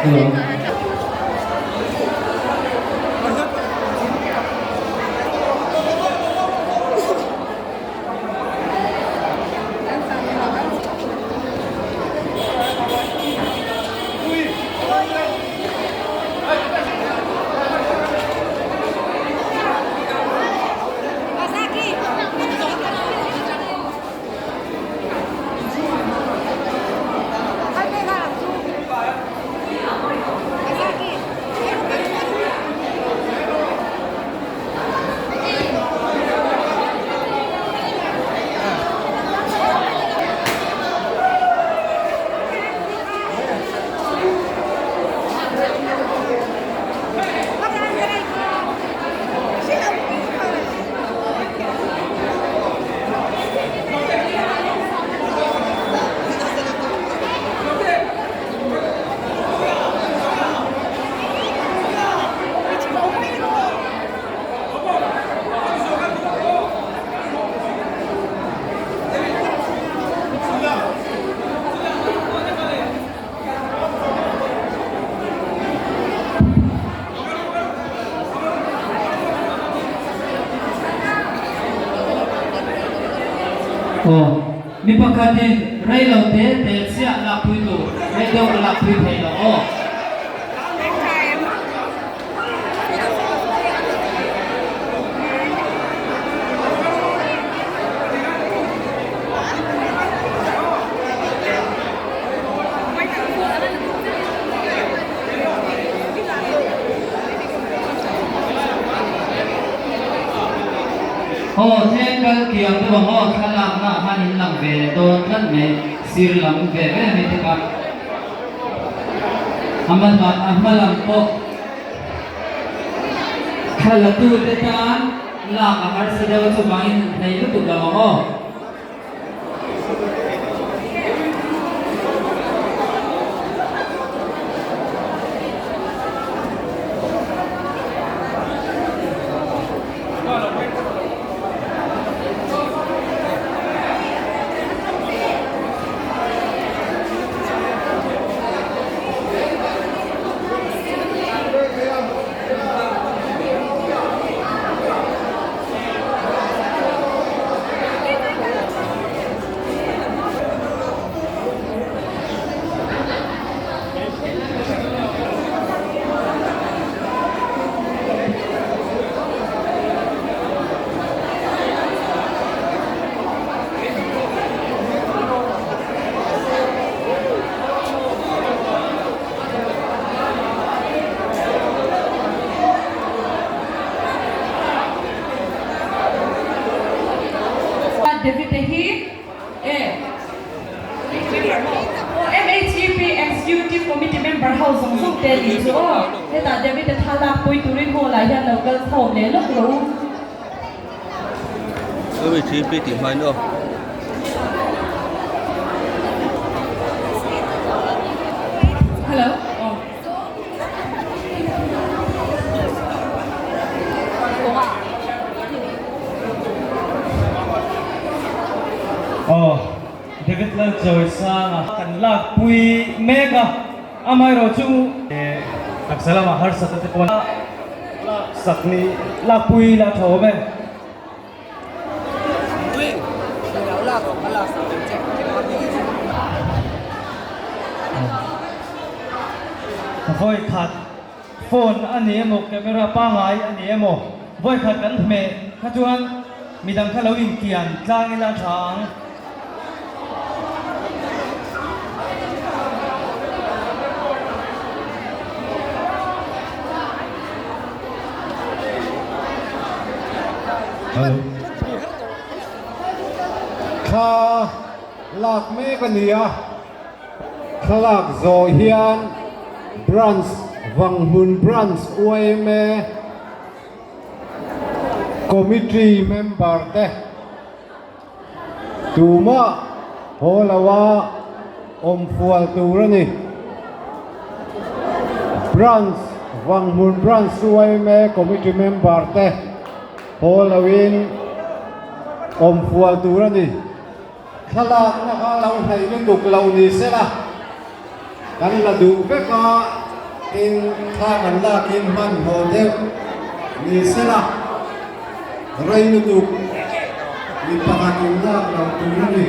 Hello. Aw, mi pakhatin rei lo te te chiah lakpui tur, rei deuh a lakpui thei lo aw. Aw tlem kal kiang deuh ang aw thlalakna ah khan in lang ve dawn tlat mai sir lam ve ve mai te kha a hma lam pawh thla la tu te tan lak a harsa deuh a chuvangin hlei lutuk lo ang aw. David-a hi e MHEP Executive Committee member ho zawng zawng te nih chu aw. Hetah David-a thlalak pui turin hall ah hian lo kal khawm leh lawk lo u. MHEP tih hmain aw. Hello aw. Aw David Lalchawisanga kan lakpui mek a, amaherawhchu taksa lamah harsatna te pawh laksak ni lakpui la tha awm e. Vawi khat phone a ni emaw camera pangngai a ni emaw vawi khat kan hmeh kha chuan midang kha lo inkian tlang ila tha ang. Thla lak mek a ni a, thlalak zawh hian Branch Vanghmun Branch yma Committee member te Tumah haw lo a awm fual tur a ni. Branch, Vanghmun Branch yma Committee member te haw lo in awm fual tur a ni. Thlalakna kha lo hnaih lutuk lo ni se la, kan la duh vek a. Tin, thla kan lakin hmanhmawh deuh ni sela, rei lutuk mi pakhat in lak lo tur a ni.